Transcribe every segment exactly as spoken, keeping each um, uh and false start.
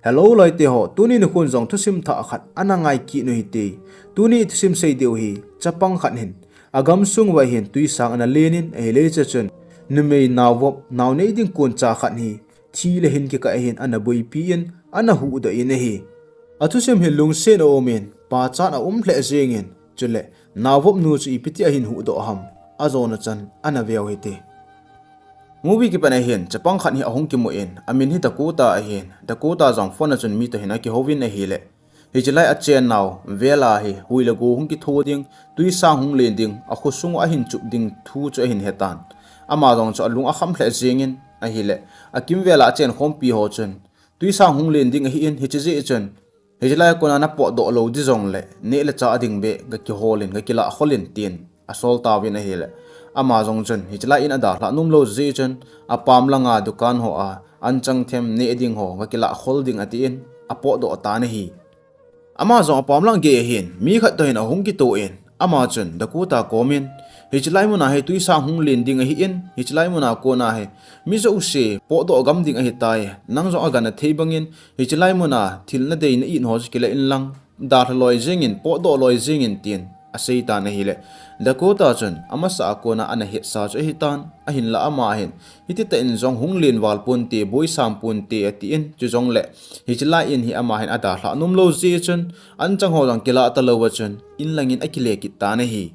Hello loite ho, tuni nikhon jong thusim thah khat ana ngai kit u hite. Tuni thusim sei diu hi, chapang khat hin agamsung uva hin tuisang ana len in, ahile hiche chun numei naovop, nao nei ding kon cha khat hi thi le hin kikah a hin ana boipi in, ana huhdoh in ahi. Athusim hi lungset a um in, pachat a um lheh jeng in, chule naovop nu chu ipi ti a hin huhdoh ham, ajona chan ana veu hite. Movie kipat a hin chapang khat hi ahung kimu in, amin hi Dakota ahin, Dakota jong phone a chun mi toh hin akihouvin ahile, hiche lai a chennau vel a hi hui le go hung kitho ding, tuisang hung len ding, akhosung u ahin chup ding thu chu ahin hetan. Ama jong chu alung akham lheh jeng in ahile, akimvel a achen khompi ho chun, tuisang hung len ding ahin, hiche jeh chun hiche lai a kona napotdoh lou ding jongle neh le chah ding beh gakihol in, gakilah khol in, tin asol tauvin ahile, ama jong chun hiche lai in adalhah nomlou jeh chun, apam langa dukan ho a anchang them neh ding ho gakilah khol ding atin, apotdoh tan ahi. Ama jong apam lang gei a hin mi khat toh hin ahung kitoh in, ama chun Dakota kom in, hiche lai mun a hi tuisang hung len ding ahin, hiche lai mun a kona hi mi jouse potdoh gam ding ahitai. Nang jong agangthei bang in hiche lai mun a thil nadei na it ho chu kila inlang, dalha loi jeng in, potdoh loi jeng in, tin asei tan ahile, Dakota chun amasa a kona ana hetsa chu ahitan, ahinla ama hin, hititah in jong hung len val ponte, boisam ponte atin, chujongle hiche lai in hi ama hin adalhah nomlou jeh chun, anchang ho jong kilah talou a chun inlang in akile kit tan ahi.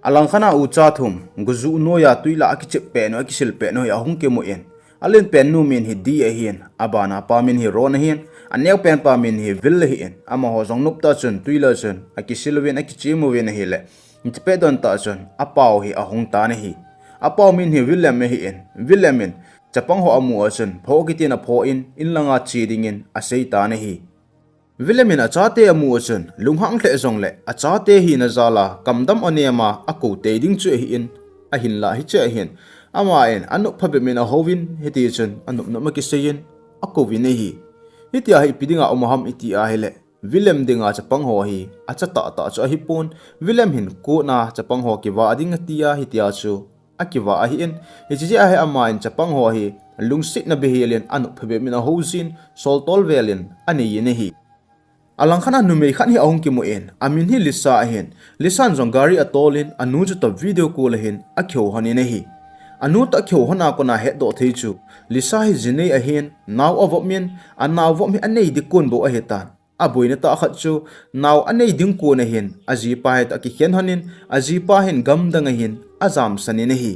Alangkhat a ucha thum, gojuh noiya tui lah a akichep pet u, akisil pet u hi ahung kimu in, alen pen nu min hi Dee ahin, abana pa min hi Ron ahin, aneo pen pa min hi Will ahin, amaho jong noptah chun tui lah a chun akisil uvin, akichem uvin ahile, hiche pet don tah chun apau hi ahung tan ahi. Apau min hi William ahin, William in chapang ho amu a chun pho kitin apho in, inlanga che ding in asei tan ahi. William in achate amu a chun lunghang lheh jongle, achate hina jal a kamdam anem a akou tei ding chu ahin, ahinla hiche a hin ama in anop phabep in ahouvin, hiti chun anop nop a kisei in akouvin ahi. Hitia hi ipi dinga um ham iti ahile, William dinga chapang ho hi acha tahtah chu ahipon, William hin kona chapang ho kivah ding atia hitia chu akivah ahin, hiche jeh a hi ama in chapang ho hi lungsetna beihel in anop phabep in ahou jin, soltol vel in anei in ahi. Alangkhat a numei khat hi ahung kimu in, amin hi Lisa ahin, Lisa in jong gari atol in anu chu toh video call a hin akihou lhon in ahi. Anu toh akihou lhon a kona hetdoh thei chu, Lisa hi jinei ahin, nao avop in, anaovop hi anei ding kon bou ahitan. Aboina tah khat chu, nao anei ding kon a hin ajipa hi toh akikhen lhon in, ajipa hin gamdang a hin ajamsan in ahi.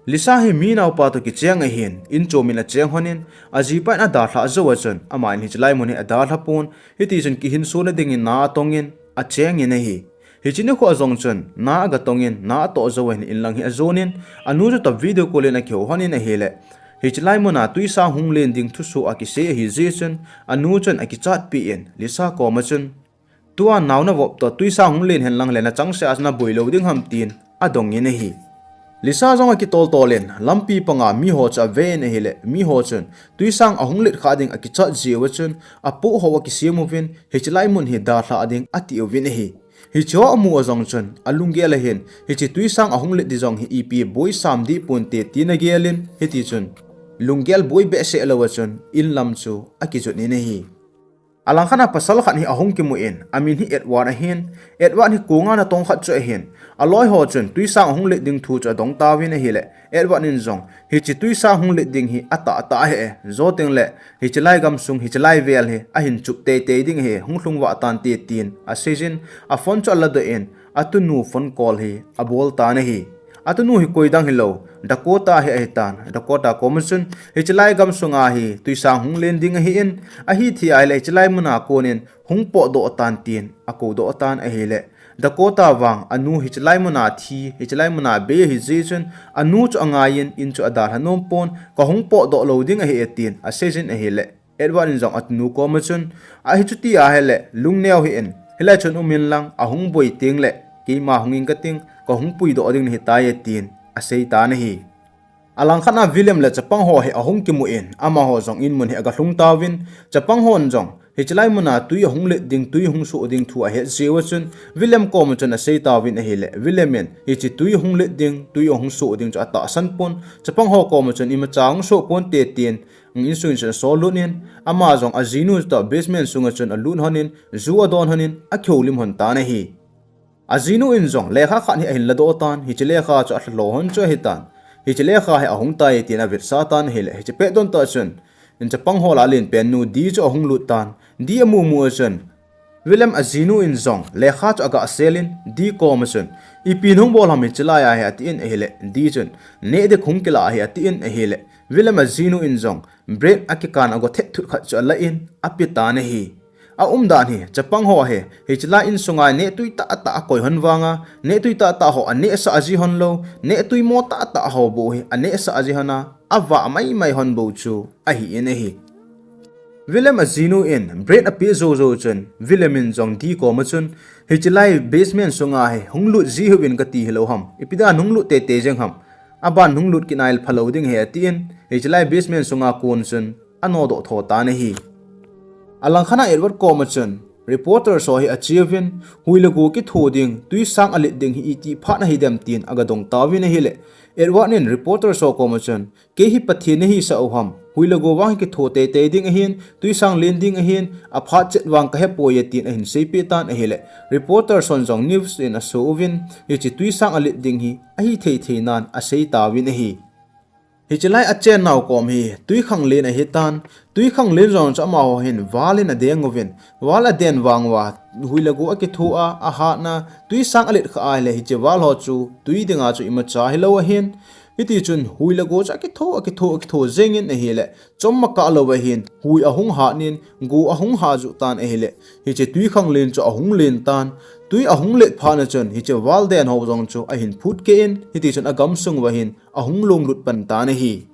Lisa hi mi naopa toh kicheng ahin, in chom in acheng lhon in, ajipa in adalhah jou a chun, ama in hiche lai mun hi adalha pon, hiti chun kihinsona ding in na atong in acheng in ahi. Hiche nikho a jong chun na agatong in, na atoh jou a hin inlang hi ajon in, anu chu toh video call in akihou lhon in ahile, hiche lai mun a tuisang hung len ding thusoh akisei ahi jeh chun, anu chun akichatpi in Lisa kom a chun, tua nao navop toh tuisang hung len henlang le nachangseh a naboi lou ding ham, tin adong in ahi. Lisa jong akitoltol in lampi panga miho chu ave in ahile, miho chun tuisang ahung let kha ding akichat jeh uva chun, apoh ho akisem uvin, hiche lai mun hi dalhah ding ati uvin ahi. Hiche ho amu a jong chun alunggel a hin, hiche tuisang ahung let ding jong hi ipi boisam deh ponte tin agel in, hiti chun lunggel boi behseh lou a chun inlam chu akijot in ahi. Alangkhat a pasal khat hi ahung kimu in, amin hi Edward ahin, Edward hi kong a natong khat chu ahin, aloi ho chun tuisang ahung let ding thu chu adong tauvin ahile, Edward in jong hiche tuisang hung let ding hi atahtah ahi e, jou tengle hiche lai gamsung, hiche lai vel hi ahin chup teitei ding ahi, hung lhung vah tante tin aseijin, aphone chu aladoh in, atunu phone call hi abol tan ahi. Atunu hi koidang hilou, Dakota hi ahitan, Dakota kom a chun, hiche lai gamsung a hi tuisang hung len ding ahin, ahithei ahile hiche lai mun a kon in hung potdoh tan tin akoudoh tan ahile, Dakota vang anu hiche lai mun a thi, hiche lai mun a bei ahi jeh chun, anu chu angai in, in chu adalha nom pon, kahung potdoh lou ding ahi e tin aseijin ahile, Edward in jong atunu kom a chun, ahi chuti ahile, lungneo hih in, hilai chun um inlang, ahung boi tengle keima hung ing kating, kahung puidoh ding nahitai e tin asei tan ahi. Alangkhat a William le chapang ho hi ahung kimu in, amaho jong in mun hi agalhung tauvin, chapang hon jong Hichelai muna tui ahung let ding, tui hung soh ding thu ahet jeh uva chun, William koma chun asei tauvin ahile, William in, hiche tui hung let ding, tui ahung soh ding chu atahsan pon, chapang ho koma chun imacha hung soh ponte tin, insung in chun asol lut in, ama jong ajinu toh basement sunga chun alut lhon in, ju adon lhon in, akihoulim lhon tan ahi. Ajinu in jong lekha khat hi ahin ladoh tan, hiche lekha chu alha lou lhon chu ahitan. Hiche lekha hi ahung tai tin avetsah tan ahile, hiche pet don tah chun, chapang ho lah a alen pen nu Dee chu ahung lut tan. Dee amu mu a chun, William ajinu in jong lekha chu aga sel in, Dee koma chun, ipi nahung bol ham hichelai a hi atin ahile, Dee chun, neh ding kahung kilah ahi atin ahile, William ajinu in jong, Brad akikan a go thet thut khat chu alah in, ape tan ahi. Aumdan hi, chapang ho hi, hichelai insunga neh tui tah tah akoi lhon vanga, neh tui tah tah ho anehsah ji lhon lou, neh tui mo tah tah ho bou hi anehsah ji lhon a, avah mai mai lhon bou chu ahi in ahi. William ajinu in Brad ape jou jou chun, William in jong Dee koma chun, hichelai basement sunga hi hung lut ji hih un kati hilou ham, ipi dia nahung lut tei tei jeng ham, aban nahung lut kit nai le phalou ding ahi atin, hichelai basement sunga kon chun, anodoh tho tan ahi. Alangkhat a Edward koma chun, reporter ho hi ache uvin, hui le go kitho ding, tui sang alet ding hi iti phat ahi dem tin aga dong tauvin ahile, Edward in reporter ho koma chun, kei hi Pathen nahisah u ham, hui le go vang hi kitho tei tei ding ahin, tui sang len ding ahin, aphat chet vang kahe poi e tin ahin seipeh tan ahile, reporter hon jong news in aso uvin, hiche tui sang alet ding hi ahi thei thei nan asei tauvin ahi. Hichelai achen nau kom hi tui khanglen ahitan, tui khanglen jong chu amaho hin val in adeng uvin, val aden vang uva, hui le go akitho a, ahatna, tui sang alet kha ahile hiche val ho chu tui dinga chu imacha hilou ahin, hiti chun hui le go chu akitho, akitho, akitho jeng in ahile, chomkhat lou ahin, hui ahung hat in, go ahung hat juh tan ahile, hiche tui khanglen chu ahung len tan, tui ahung let phat na chun, hiche val den ho jong chu ahin phut keh in, hiti chun agamsung uva hin, ahung long lut pan tan ahi.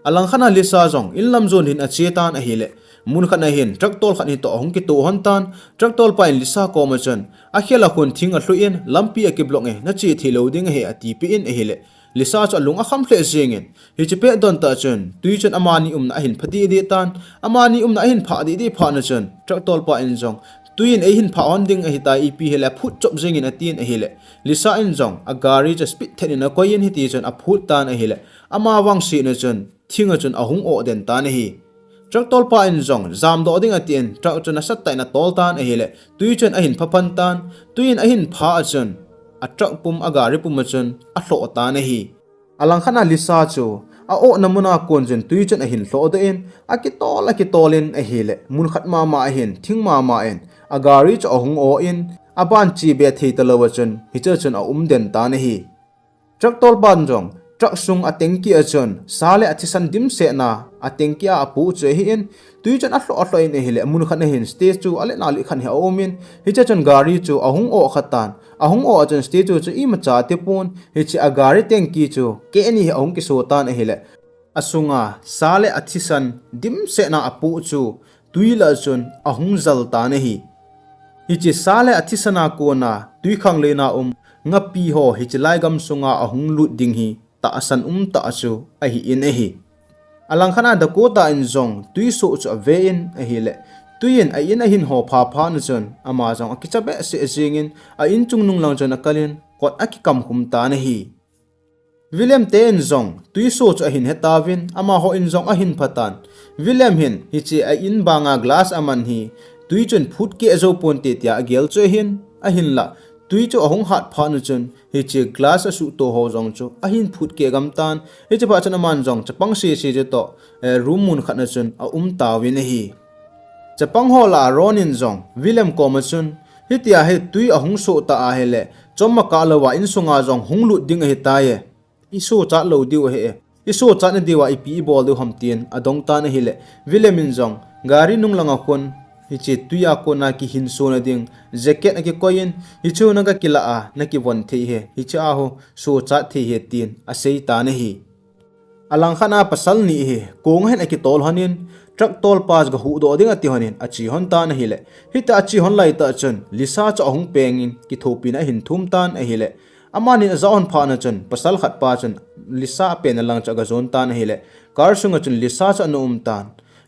Alangkhat a Lisa jong in lam jon hin ache tan ahile, mun khat a hin tractor khat hitoh ahung kitoh lhon tan, tractor pa in Lisa koma chun, akhel a khun thing alhu in, lampi akiblock e, nache thei lou ding ahi atipeh in ahile, Lisa chu alung akham lheh jeng in, hiche pet don tah chun, tui chun amani umna ahin phah deh deh tan, amani umna ahin phah deh deh phat na chun, tractor pa in jong, tui in eihin phah lhon ding ahitai, ipi hile phut chop jeng in atin ahile, Lisa in jong, agari chu speed thet in akoi in hiti chun aphut tan ahile, ama vangsetna chun, thing a chun ahung oh den tan ahi. Tractor pa in jong, jamdoh ding atin, truck chun asat tah in atol tan ahile, tui chun ahin phah pan tan, tui in ahin phah a chun, a truck pum, agari pum a chun, alhoh tan ahi. Alangkhat a Lisa chu, a-ohna mun a kon chun tui chun ahin lhohdoh in, akitol, akitol in ahile, mun khat mama a hin, thing mama in, agari chu ahung oh in, aban che be thei talou a chun, hiche a chun aum den tan ahi. Tractor pan jong, truck sung a tanky a chun, sa le athisan dimset na, a tanky a apoh chu ahin, tui chun alhoh, alhoh in ahile, mun khat a hin statue alet na lit khat hi aum in, hiche a chun gari chu ahung oh kha tan, ahung oh a chun statue chu imacha atipon, hiche a gari tanky chu keh ni hi ahung kiso tan ahile, asunga sa le athisan dimset na apoh chu tui lah a chun ahung jal tan ahi. Hiche sa le athisan a kona tui khanglen a um ngapi ho hichelai gamsunga ahung lut ding hi tahsan umtah chu ahi in ahi. Alangkhat a Dakota in jong tui soh chu ave in ahile, tui in a in ahin ho pha phat na chun ama jong akicha behseh jeng in a in chungnung lang chun akal in kot akikam khum tan ahi. William te in jong tui soh chu ahin he tauvin, amaho in jong ahin pha tan. William hin hiche a in banga glass aman hi tui chun phut keh jou ponte tia agel chu ahin, ahinlah tui chu ahung hat phat na chun hiche glass asuhto ho jong chu ahin phut keh gam tan. Hiche phat chun aman jong chapang sese chu toh, eh, room mun khat na chun aum tauvin ahi. Chapang ho lah a Ron in jong William koma chun, hitia hi tui ahung soh ta ahile, chomkhat louva insunga jong hung lut ding ahitai e. I sochat lou diu ahi e. I sochat na diuva ipi i bol diu ham tin adong tan ahile, William in jong gari nung langa khun hiche tui a kona kihinsona ding jacket akikoi in, hichu naga kilah a nakivon thei e, hiche a ho sochat thei e tin asei tan ahi. Alangkhat a pasal ni hi kong a hin akitol lhon in, truck tolpa chu gahuhdoh ding ati lhon in ache lhon tan ahile, hitia ache lhon lai tah chun Lisa chu ahung peng in kithopina ahin thum tan ahile, amanin ajah lhon phat na chun pasal khat pa chun Lisa apenna lang chu aga jon tan ahile, car sunga chun Lisa chu ana um tan.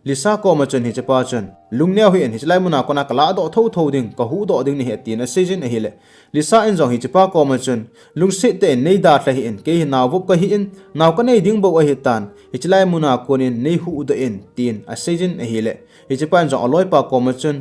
Lisa koma chun hichepa chun, "Lungneo hih in, hichelai muna kona kalahdoh thotho ding, kahuhdoh ding nahi," atin aseijin ahile. Lisa in jong hichepa koma chun, "Lungset tah in neidalha hih in, kei hi naovop kahi in, nao kanei ding bou ahitan, hichelai muna konin neihuhdoh in," tin aseijin ahile. Hichepa in jong aloipa koma chun,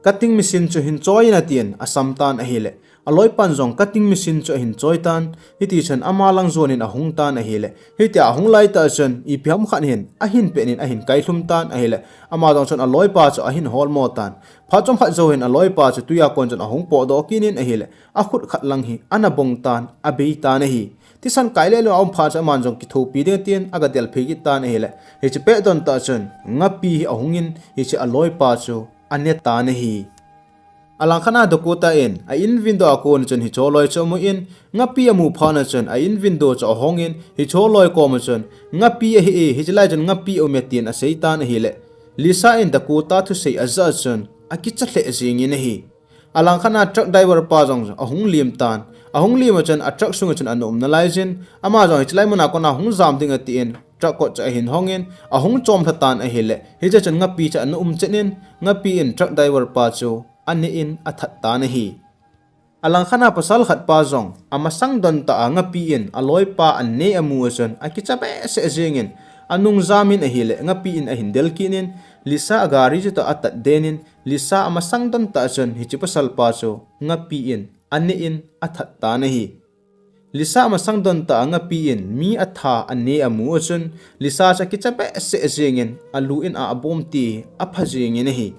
"Cutting machine chu hin choi in," atin asamtan ahile. Aloipan jong cutting machine chu ahin choitan, hitichun ama lang jonin ahungtan ahile. Hitia ahung laitah chun, ipi ham khat hin ahin penin ahin kailhumtan ahile. Ama jong chun aloipa chu ahin holmotan. Phat chomkhat jouhin aloipa chu tuia kon chun ahung potdoh kit in ahile. Akhut khat lang hi ana bongtan, abeitan ahi. Thisan kai lelou a um phat chun aman jong kithopi ding tin aga delphei kittan ahile. Hiche pet dontah chun Ngapi hi ahungin hiche aloipa chu anetan ahi. Alangkhat a Dakota in a in window a kon chun hiche loi chu amun, Ngapi amu phat chun a in window chu ahongin hiche loi koma chun, "Ngapi ahi e, hichelai chun Ngapi aume," tin aseitan ahile. Lisa in Dakota thusei ajah chun akicha lheh jengin ahi. Alangkhat a truck driver pa jong ahung limtan. Ahung lim a chun a truck sunga chun ana um nalaijin, ama jong hichelai muna kona hung jam ding atin, truck kot chu ahin hongin, ahung chomlhatan ahile. Hiche chun Ngapi chu ana um chenin, Ngapi in truck driver pa chu anein athattan ahi. Alangkhat a pasal khat pa jong, amasang dontah a Ngapi in aloipa ane amu a chun akicha behseh jengin, anung jamin ahile, Ngapi in ahin del kit in, Lisa gari chutoh atat den in, Lisa amasang dontah chun hiche pasal pa chu Ngapi in anein athattan ahi. Lisa amasang dontah a Ngapi in mi atha ane amu a chun, Lisa chu akicha behseh jengin, alu in a abom ti apha jengin ahi.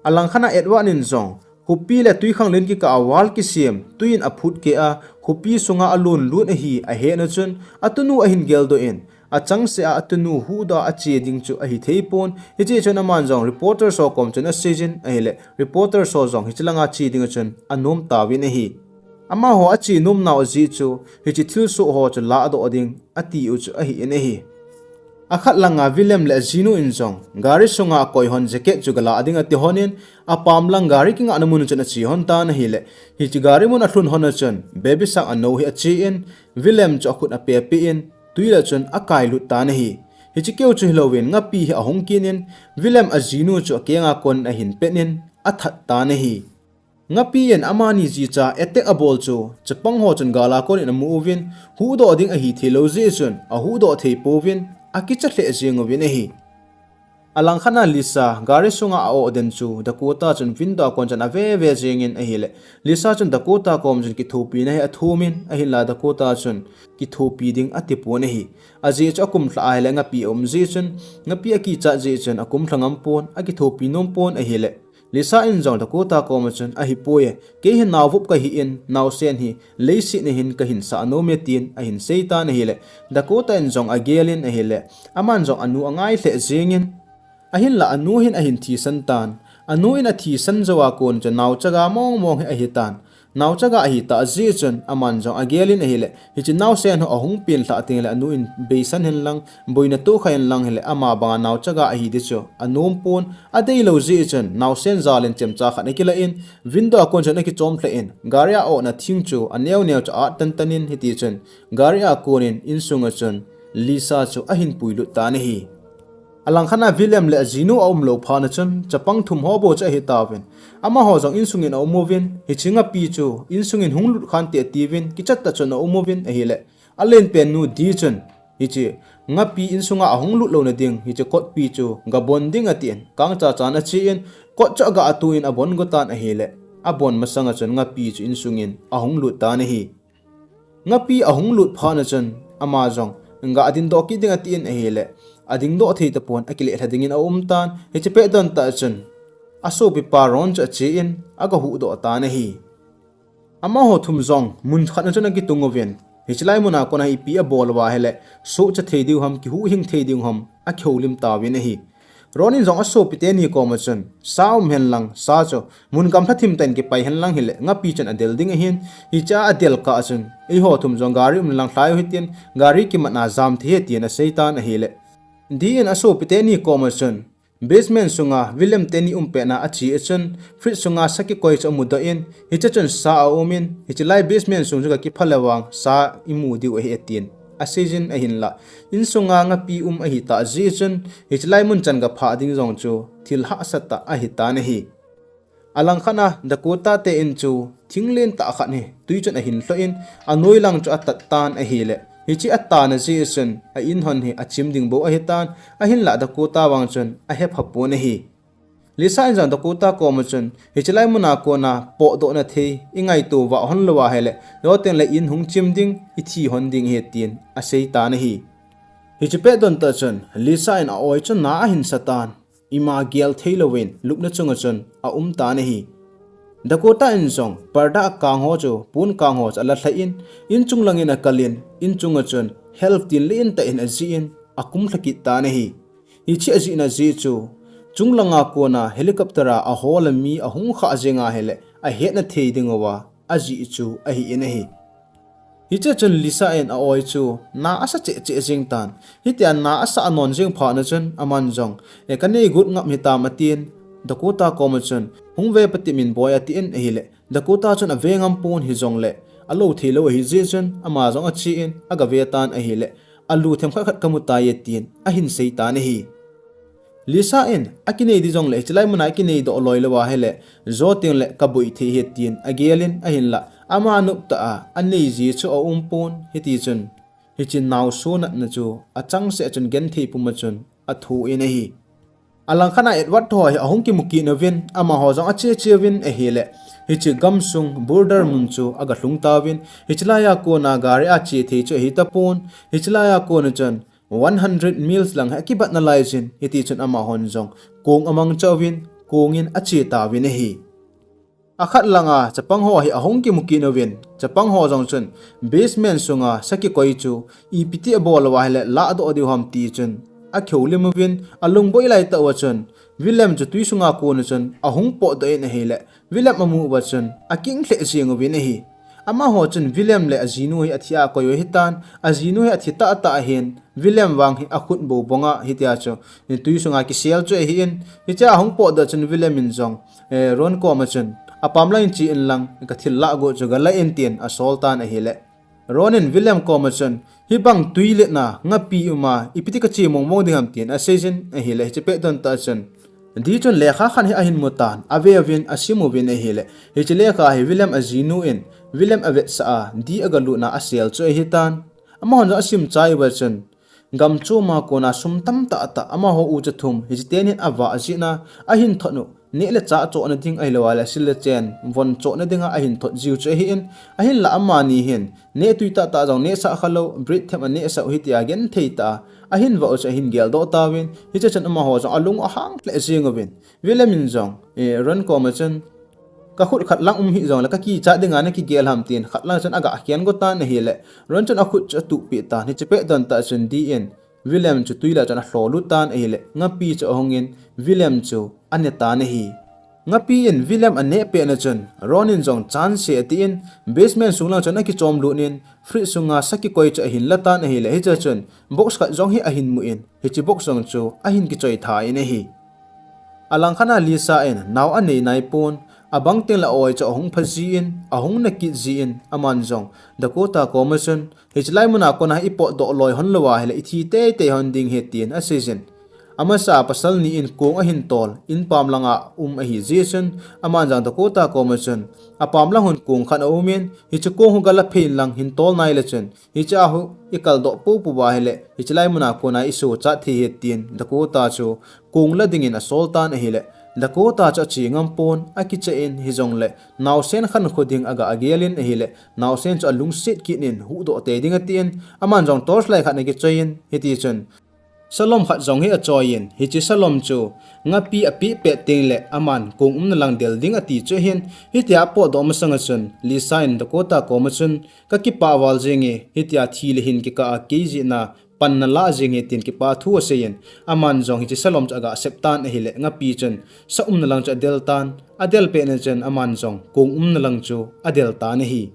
Alangkhat a Edward in jong, khopi le tuikhanglen kikah a wall kisem, tui in aphut keh a, khopi sunga alon lut ahi ahet a chun, atunu ahin geldoh in, achangseh a atunu huhdoh a ache ding chu ahithei pon, hiche chun aman jong reporters ho kom chun aseijin ahile, reporters ho jong hiche langa che ding a chun anom tauvin ahi. Amaho ache nom nau ajeh chu, hiche thilsoh ho chu lahdoh ding ati u chu ahin ahi. Akhat langa William le ajinu in jong, gari sunga akoi hon jacket chu galah ding ati honin, apam lang gari kingahna mun chun ache hon tan ahile, hiche gari mun alhun hon a chun, baby shark anou hi achen, William chu akhut apehpeh in, tui lah chun akailut tan ahi. Hiche keu chu hilouvin, Ngapi hi ahung kit in, William ajinu chu akenga konin ahin pet in, athat tan ahi. Ngapi in amani jicha attack abol chu, chapang ho chun gal a konin amu uvin, huhdoh ding ahithei lou jeh chun, ahuhdoh thei pouvin, akicha lheh jeng uvin ahi. Alangkhat a Lisa, gari sunga a-oh den chu, Dakota chun window a kon chun aveve jengin ahile, Lisa chun Dakota kom chun kithopina hi athumin, ahinla Dakota chun kithopi ding atipon ahi. Ajeh chu akumlhah ahile Ngapi aum jeh chun, Ngapi akichat jeh chun akumlha ngam pon, akithopi nom pon ahile. Lisa in jong Dakota koma chun, "Ahipoi e, kei hi naovop kahi in, naosen hi leiset a hin kahin sah nome," tin ahin seitan ahile. Dakota in jong agelin ahile, aman jong anu angai lheh jengin, ahinla anu hin ahin thisan tan. Anu in athisan jou a kon chun naochaga mong mong hi ahitan. Naochaga ahitah jeh chun aman jong agelin ahile, hiche naosen ho ahung penlhah tengle anu in beisan henlang, boina tohkha henlang hile, ama banga naochaga ahi di chu anom pon, adeilou jeh chun naosen jalin chemcha khat akilah in, window a kon chun akichom lheh in, gari a-ohna thing chu aneo neo chu aat tantan in, hitichun gari a konin insunga chun Lisa chu ahin puilut tan ahi. Alangkhat a William le ajinu aumlou phat a chun, chapang thum ho bou chu ahitauvin, amaho jong insungin aum uvin, hiche Ngapi chu insungin hung lut khante atiuvin, kichat tah chun aum uvin ahile, alenpen nu Dee chun, hiche Ngapi insunga ahung lut louna ding, hiche kotpi chu gabon ding atin, kangcha chan achen, kot chu aga atuin abon gotan ahile, abon masanga chun Ngapi chu insungin ahung lut tan ahi. Ngapi ahung lut phat a chun, ama jong, gah dingdoh kit ding atin ahile, adingdoh thei tapon, akilelha dingin aumtan, hiche pet dontah chun, asopipa Ron chu achen, agahuhdoh tan ahi. Amaho thum jong, mun khat a chun akitung uvin, hichelai muna kona ipi abol uva ahile, sohcha thei diu ham, kihuhhing thei diu ham, akihoulim tauvin ahi. Ron in jong asopi teni koma chun, sa um henlang, sa chu, mun gamlha thim tah in kipai henlang hile, Ngapi chun adel ding ahin, hichea adel kah a chun, eiho thum jong gari um lang lhai u hitin, gari kimatna jam thei e tin aseitan ahile. Dee in asopi teni koma chun, basement sunga William teni umpetna ache a chun, fridge sunga sa kikoi chu amudoh in, hiche chun sa aumin, hichelai basement sung chu kakipha le vang sa imu diu ahi atin, aseijin ahinlah, insunga ngapi um ahitah jeh chun, hichelai mun chan gaphah ding jong chu thil hahsa tah ahitan ahi. Alangkhat a Dakota te in chu thinglen tah khat hi tui chun ahin lhoh in, anoi lang chu atat tan ahileh, hiche atana jeh chun a in hon hi achim ding bou ahitan, ahinlah Dakota vang chun ahepha pon ahi. Lisa in jong Dakota koma chun, hichelai muna kona potdohna thei ingaito vah hon lou ahileh, jotengle in hung chim ding, ithi hon ding ahi, tin aseitan ahi. Hiche pet don tah chun Lisa in a-oi chu na ahin satan, ima gel theilouvin lupna chunga chun aumtan ahi. Dakota in jong parda akang ho chu, pon kang ho chu alalhai in, inchung langin akalin, inchunga chun help tin lentah in ajihin, akumlha kit tan ahi. Hiche ajihna jeh chu, chunglanga kona helicopter a ahol a mi ahung khah jeng ahileh, ahetna thei dinguva ajih chu ahin ahi. Hiche chun Lisa in a-oi chu na asa cheh cheh jeng tan. Hitia na asah anon jeng phat na chun aman jong, e, kanei got ngap hitam atin, Dakota koma chun, hung ve patep in boi atin ahileh, Dakota chun ave ngam pon hijongleh, alou theilou ahi jeh chun ama jong achen agavetan ahileh, alu themkhat khat kamutai tin ahin seitan ahi. Lisa in, akinei di jongleh, hichelai muna akinei doh loi lou ahileh, jotengle kaboi thei ahi tin agelin ahinlah, ama noptah a anei ji chu aumpon, hitichun, hiche naoso natna chu achangseh chun genthei puma chun athoh in ahi. Alangkhat a Edward ho hi ahung kimu kit uvin, amaho jong ache che uvin ahileh, hiche gamsung border mun chu agalhung tauvin, hichelai a kona gari a che thei chu ahitapon, hichelai a kona chun one hundred miles lang hi akibat nalaijin, hitichun amahon jong kong amangcha uvin, kong in ache tauvin ahi. Akhat langa chapang ho hi ahung kimu kit uvin, chapang ho jong chun basement sunga sakikoi chu ipiti abol uva ahileh lahdoh diu ham tichun akihoulim uvin, alungboi laitah uva chun William chu tui sunga kona chun ahung potdoh in ahileh, William amu uva chun akinglheh jeng uvin ahi. Amaho chun William le ajinu hi athi a akoi u ahitan, ajinu hi athi tahtah ahin, William vang hi akhut bou banga hitia chu tui sunga kisel chu ahin, hichea ahung potdoh chun William in jong, e, Ron koma chun, apam langin che inlang, kathil lah got chu galah in tin asoltan ahileh, Ron in William koma chun, hibang tui letna ngapi uma ipiti kache mongmong ding ham tin aseijin ahileh, hiche pet don tah chun Dee chun lekha khat hi ahin mutan, ave uvin asim uvin ahileh, hiche lekha hi William ajinu in William avetsah a Dee agalutna asel chu ahitan. Amahon jong asim chai uva chun, gam choma kona sum tamtah tah amaho ucha thum hiche teni hin avah jeh in ahin thot u, neh le chah chohna ding ahilouleh sil le chen von chohna dinga ahin thot jiu chu ahin, ahinlah amani hin neh tui tahtah jong nehsah khalou, bread them anehsah u hitia genthei tah a ahin vah u chu ahin geldoh tauvin, hiche chun amaho jong alung ahang lheh jeng uvin, William in jong, e, Ron koma chun, kakhut khat lang um hijongleh kakichat dinga nakigel ham tin khat lang chun agakhen go tan ahileh, Ron chun akhut chu atuhpeh tan, hiche pet don tah chun Dee in William chu tui lah chun alholut tan ahileh, ngapi chu ahungin William chu anetan ahi. Ngapi in William aneh petna chun Ron in jong chanseh atin basement sung lang chun akichom lut in fridge sunga sakikoi chu ahin latan ahileh, hiche chun box khat jong hi ahin mu in, hiche box jong chu ahin kichoi tha in ahi. Alangkhat a Lisa in nao anei naipon, abang tengleh a-oi chu ahung pha jin, ahung nakit jin, aman jong Dakota koma chun, hichelai muna kona ipotdoh loi hon lou ahileh ithi teitei hon ding ahi tin aseijin. Amasa a pasal ni in kong ahin tol, in pam langa um ahi jeh chun, aman jong Dakota koma chun, apam lang hon kong khat aumin, hiche kong hi gala phei inlang hin tol naileh chun, hichea hi ikaldoh poupou uva ahileh, hichelai muna kona isochat thei ahi tin Dakota chu kong la dingin asoltan ahileh, Dakota chu ache ngam pon, akicha in hijongleh, naosen khankho ding agagel in ahileh, naosen chu alungset kit in huhdoh tei ding atin, aman jong torchlight khat akichoi in, hitichun salom khat jong hi achoi in, hiche salom chu ngapi apeh pet tengleh aman kong umna lang del ding ati chu ahin, hitia apotdoh masanga chun Lisa in Dakota koma chun, kakipah val jenge, hitia thi le hin kikah a kei jeh a pan nalah jenge tin kipah thu aseiyin, aman jong hiche salom chu agasep tan ahileh, ngapi chun sa umna lang chu adel tan, adel petna chun aman jong kong umna lang chu adel tan ahi.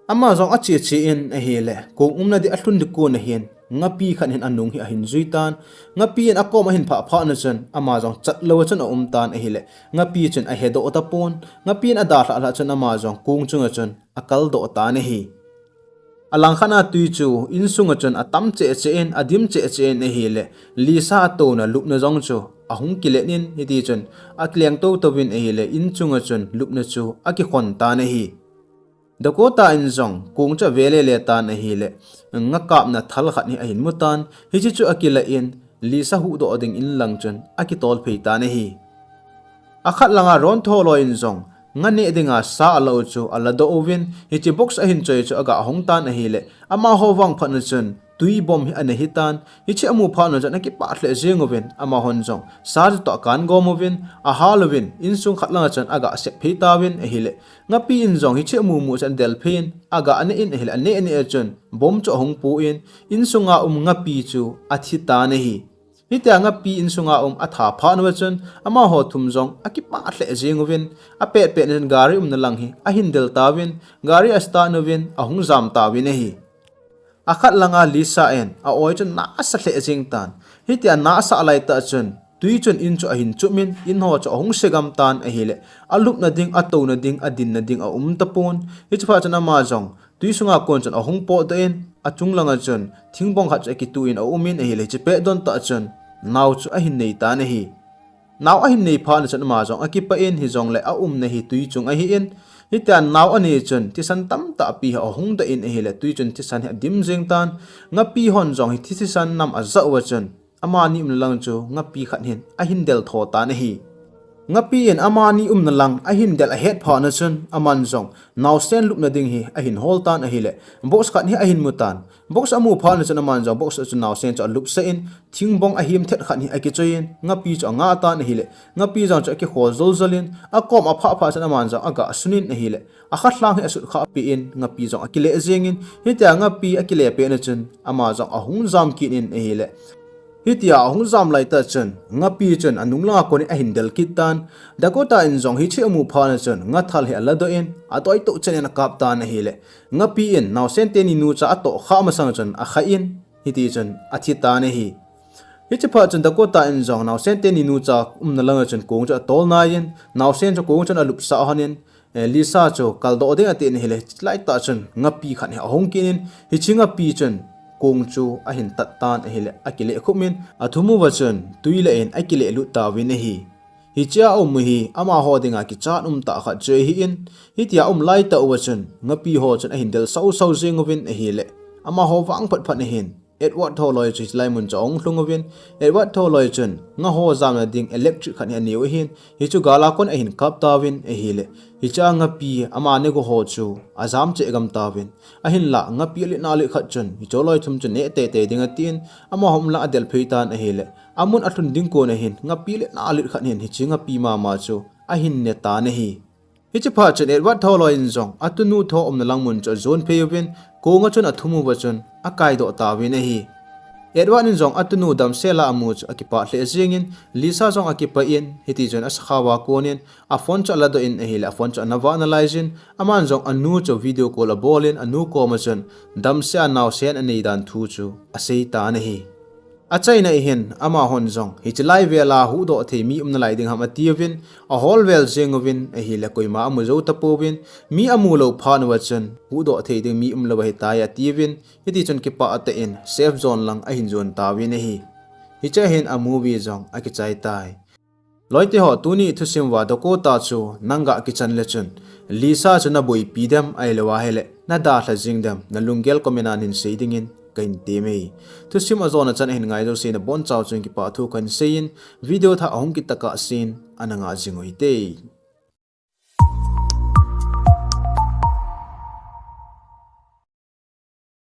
Ama jong ache che in ahileh, kong umna ding alhun ding kon ahin, ngapi khat hin anung hi ahin jui tan, ngapi in akom ahin phah phat na chun ama jong chatlou a chun aum tan ahileh, ngapi chun ahedoh tapon, ngapi in adalhah lhah chun ama jong kong chunga chun akaldoh tan ahi. Alangkhat a tui chu insunga chun atam cheh cheh in, adim cheh cheh in ahile, Lisa atouna lupna jong chu ahung kilet in, hiti chun akileng tou tou vin ahile, insunga chun lupna chu akikhon tan ahi. Dakota in jong kong chu ave le le tan ahile, nga kapna thal khat hi ahin mu tan, hiche chu akilah in, Lisa huhdoh ding in lang chun akitol phei tan ahi. Akhat langa Ron Tholoi in jong nga neh dinga sa alah u chu aladoh uvin, hiche box ahin choi chu aga hong tan ahile, amaho vangphat na chun tui bom hi ana hi tan, hiche amu phat na chun akipah lheh jeng uvin, amahon jong sa chu toh akan gom uvin, ahal uvin, insung khat langa chun aga sep phei tauvin ahile, ngapi in jong hiche amu mu chun adel phei in, aga neh in ahile, aneh neh a chun bom chu ahung pu in, insunga um ngapi chu athi tan ahi. Hitia ngapi insunga um atha phat uva chun, amaho thum jong akipah lheh jeng uvin, apet pet in gari umna lang hi ahin del tauvin, gari astart uvin, ahung jam tauvin ahi. Akhat langa Lisa in a-oi chu nasa lheh jeng tan. Hitia nasa laitah chun, tui chun in chu ahin chup in, in ho chu ahung segam tan ahile, alupna ding, atouna ding, adinna ding aum tapon. Hiche phat chun ama jong tui sunga kon chun ahung potdoh in, achung langa chun thingbong khat chu akitu in aum in ahile, hiche pet don tah chun nao chu ahin nei tan ahi. Nao ahin nei phat na chun ama jong akipah in, hijongle aumna hi tui chung ahi in, hitia nao anei chun thisan tamtah pi hi ahung doh in ahile, tui chun thisan hi adim jeng tan. Ngapi hon jong hiche thisan nam ajah uva chun, amani umna lang chu ngapi khat hin ahin del tho tan ahi. Ngapi in amani umna lang ahin del ahet phat na chun, aman jong naosen lupna ding hi ahin hol tan ahile, box khat hi ahin mu tan. Box amu phat na chun aman jong box a chun naosen chu alupsah in, thingbong ahem thet khat hi akichoi in, ngapi chu anga tan ahile, ngapi jong chu akikhol jol jol in, akom aphah phat chun aman jong aga sun in ahile, akhat lang hi asut khah peh in, ngapi jong akileh jeng in, hitia ngapi akileh pet na chun, ama jong ahung jam kit in ahile, hitia ahung jam laitah chun, ngapi chun anung langa kon in ahin del kit tan. Dakota in jong hiche amu phat na chun, nga thal hi aladoh in, atoi toh chen in akap tan ahile, ngapi in naosen teni nucha atoh khah masang chun akhah in, hiti chun athi tan ahi. Hiche phat chun Dakota in jong naosen teni nucha umna langa chun kong chu atol nai in, naosen chu kong chun alupsah hon in, eh, Lisa chu kaldoh ding ati in ahile, hiche laitah chun ngapi khat hi ahung kit in, hiche ngapi chun kong chu ahin tat tan ahile, akileh khup in, athum uva chun tui lah in akileh lut tauvin ahi. Hichea aum u hi amaho dinga kichat umtah khat chu ahi in, hitia aum laitah uva chun ngapi ho chun ahin del sau sau jeng uvin ahile, amaho vang phat phat na hin Edward Tholoi chu hiche lai mun chu ahung lhung uvin, Edward Tholoi chun nga ho jamna ding electric khat hi anei u ahin, hichu gal a kon ahin kap tauvin ahile, hichea ngapi ama negu ho chu ajam cheh gam tauvin, ahinla ngapi alet na alet khat chun hiche loi thum chu neh tei tei ding atin, amaho um lang adel phei tan ahile, amun alhun ding kon a hin ngapi alet na alet khat hin hiche ngapi mama chu ahin ne tan ahi. Hiche phat chun Edward Tholoi in jong atunu tho umna lang mun chu ajon phei uvin, kong a chun athum uva chun akaidoh tauvin ahi. Edward in jong atunu damsel a amu chu akipah lheh jeng in, Lisa jong akipah in, hiti chun asakhao a kon in aphone chu aladoh in ahile, aphone chu ana vah nalai jin, aman jong anu chu video call abol in, anu koma chun damsel a naosen anei dan thu chu asei tan ahi. Achaina a hin amahon jong hiche lai vel a huhdoh thei mi um nalai ding ham atiuvin, ahol vel jeng uvin ahile, koima amu jou tapouvin, mi amu lou phat uva chun huhdoh thei ding mi umlou ahitai atiuvin, hiti chun kipah tah in safe zone lang ahin jon tauvin ahi. Hichea hin a movie jong akichai tai. Loite ho, tuni thusim uva Dakota chu nanga kichan le chun, Lisa chu naboipi dem ahilou ahile nadalha jing dem, nalunggel comment a nahin sei dingin kahin tem e. Thusim ajona chan ahin ngai jouse nabonchauva chun kipah thu kahin sei in, video thah ahung kit tokah sen ana nga jing u hite.